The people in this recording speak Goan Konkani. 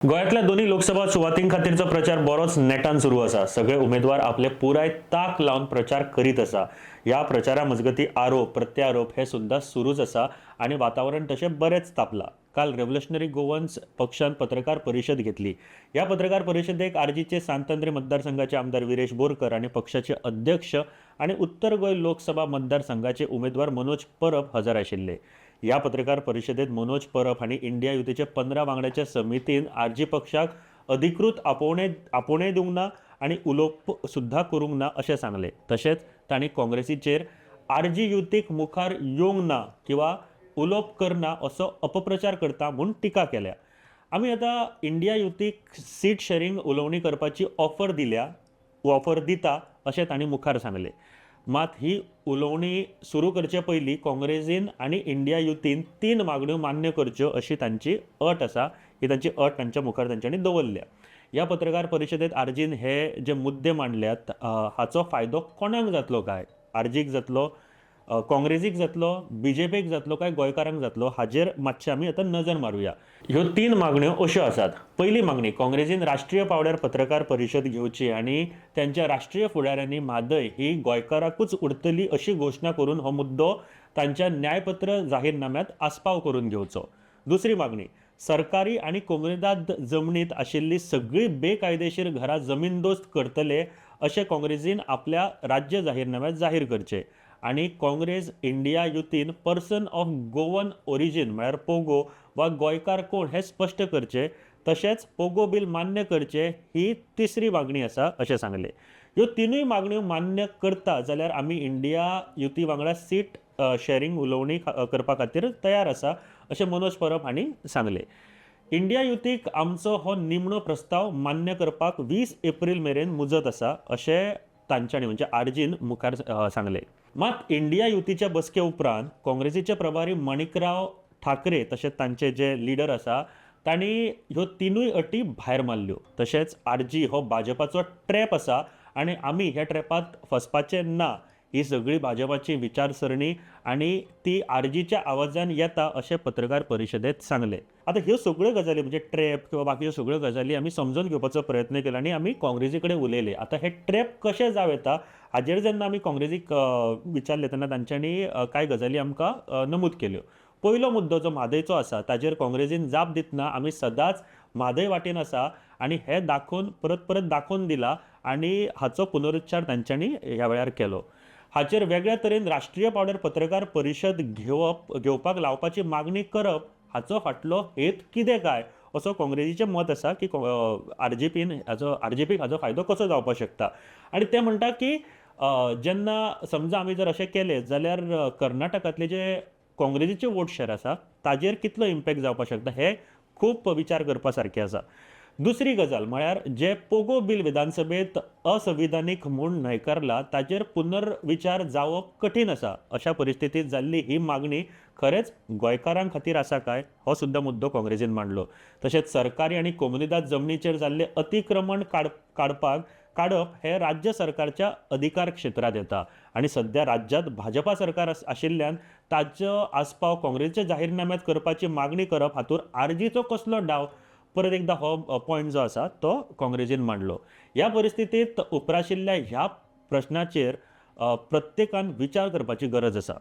गोंयांतल्या दोनूय लोकसभा सुवातीं खातीरचो प्रचार बरोच नेटान सुरू आसा. सगळे उमेदवार आपले पुराय ताक लावन प्रचार करीत आसा. ह्या प्रचारा मजगतीं आरोप प्रत्यारोप हे सुद्दां सुरूच आसा आनी वातावरण तशें बरेंच तापलां. काल रेव्होल्युशनरी गोवन्स पक्षान पत्रकार परिशद घेतली. ह्या पत्रकार परिशदेक आरजीचे सांत आंद्रे मतदारसंघाचे आमदार विरेश बोरकर आनी पक्षाचे अध्यक्ष आनी उत्तर गोंय लोकसभा मतदारसंघाचे उमेदवार मनोज परब हजर आशिल्ले. ह्या पत्रकार परिशदेत मनोज परब हांणी इंडिया युतीचे 15 वांगड्याच्या समितीन आरजी पक्षाक अधिकृत आपोवणे आपोवणें दिवंक ना आनी उलोवप सुद्दां करूंक ना अशें सांगलें. तशेंच तांणी काँग्रेसीचेर आरजी युतीक मुखार येवंक ना किंवा उलोवप करना असो अपप्रचार करता म्हूण टिका केल्या. आमी आतां इंडिया युतीक सीट शॅरिंग उलोवणी करपाची ऑफर दिल्या, ऑफर दिता अशें तांणी मुखार सांगलें. मात ही उलोवणी सुरू करचे पयलीं काँग्रेसीन आनी इंडिया युतीन 3 मागण्यो मान्य करच्यो अशी तांची अट आसा. ही तांची अट तांच्या मुखार तांच्यांनी दवरल्या. ह्या पत्रकार परिशदेंत आरजीन हे जे मुद्दे मांडल्यात हाचो फायदो कोणाक जातलो काय? आरजीक जातलो, काँग्रेसीक जातलो, बीजेपीक जातलो काय गोंयकारांक जातलो? हाजेर मातशें आमी आतां नजर मारुया. ह्यो 3 मागण्यो अश्यो आसात. पयली मागणी, काँग्रेसीन राष्ट्रीय पांवड्यार पत्रकार परिशद घेवची आनी त्यांच्या राष्ट्रीय फुडाऱ्यांनी म्हादय ही गोंयकाराकूच उरतली अशी घोशणा करून हो मुद्दो तांच्या न्यायपत्र जाहीरनाम्यांत आस्पाव करून घेवचो. दुसरी मागणी, सरकारी आनी कोमुनिदाद जमनीत आशिल्ली सगळी बेकायदेशीर घरां जमीनदोस्त करतले अशें काँग्रेसीन आपल्या राज्य जाहीरनाम्यांत जाहीर करचें आनी काँग्रेस इंडिया युतीन पर्सन ऑफ गोवन ओरिजीन म्हळ्यार पोगो वा गोंयकार कोण हें स्पश्ट करचें, तशेंच पोगो बील मान्य करचें ही तिसरी मागणी आसा अशें सांगलें. ह्यो 3 मागण्यो मान्य करता जाल्यार आमी इंडिया युती वांगडा सीट शॅरिंग उलोवणी करपा खातीर तयार आसा अशें मनोज परब हांणी सांगलें. इंडिया युतीक आमचो हो निमणो प्रस्ताव मान्य करपाक 20 एप्रील मेरेन मुजत आसा अशें तांच्यांनी म्हणजे आरजीन मुखार सांगलें. मात इंडिया युतीच्या बसके उपरांत काँग्रेसीचे प्रभारी माणिकराव ठाकरे तशेंच तांचे जे लिडर आसा तांणी ह्यो 3 अटी भायर मारल्यो. तशेंच आरजी हो भाजपाचो ट्रॅप आसा आनी आमी ह्या ट्रॅपांत फसपाचें ना ही सगळी भाजपाची विचारसरणी आनी ती आरजीच्या आवाजान येता अशें पत्रकार परिशदेंत सांगलें. आतां ह्यो सगळ्यो गजाली म्हणजे ट्रॅप किंवा बाकीच्यो सगळ्यो गजाली आमी समजून घेवपाचो प्रयत्न केलो आनी आमी काँग्रेसी कडेन उलयले. आतां हे ट्रॅप कशें जावं येता हाजेर जेन्ना आमी काँग्रेसीक विचारलें तेन्ना तांच्यांनी कांय गजाली आमकां नमूद केल्यो. पयलो मुद्दो जो म्हादयचो आसा ताजेर काँग्रेसीन जाप दितना आमी सदांच म्हादय वाटेन आसा आनी हें दाखोवन परत परत दाखोवन दिलां आनी हाचो पुनरुच्चार तांच्यांनी ह्या वेळार केलो. हाचेर वेगळ्या तरेन राष्ट्रीय पांवड्यार पत्रकार परिशद घेवपाक लावपाची मागणी करप हाचो फाटलो हेत कितें काय असो काँग्रेसीचें मत आसा की आरजीपीन हाचो आरजीपीक हाचो फायदो कसो जावपाक शकता. आनी ते म्हणटा की जेन्ना समजा आमी जर अशें केलें जाल्यार कर्नाटकांतले जे काँग्रेसीचे वोट शेर आसा ताजेर कितलो इम्पॅक्ट जावपाक शकता हे खूब विचार करपा सारकें आसा. दुसरी गजाल म्हळ्यार जे पोगो बील विधानसभेत असंविधानीक म्हूण न्हयकारला ताजेर पुनर्विचार जावप कठीण आसा. अशा परिस्थितींत जाल्ली ही मागणी खरेंच गोंयकारां खातीर आसा काय हो सुद्दां मुद्दो काँग्रेसीन मांडलो. तशेंच सरकारी आनी कोमुनिदाद जमनीचेर जाल्लें अतिक्रमण काडप हें राज्य सरकारच्या अधिकार क्षेत्रांत येता आनी सद्या राज्यांत भाजपा सरकार आशिल्ल्यान ताचो आस्पाव काँग्रेसीच्या जाहीरनाम्यांत करपाची मागणी करप हातूंत आरजीचो कसलो डाव परत एकदा हो पॉयंट जो आसा तो काँग्रेसीन मांडलो. ह्या परिस्थितींत उप्राशिल्ल्या ह्या प्रश्नाचेर प्रत्येकान विचार करपाची गरज आसा.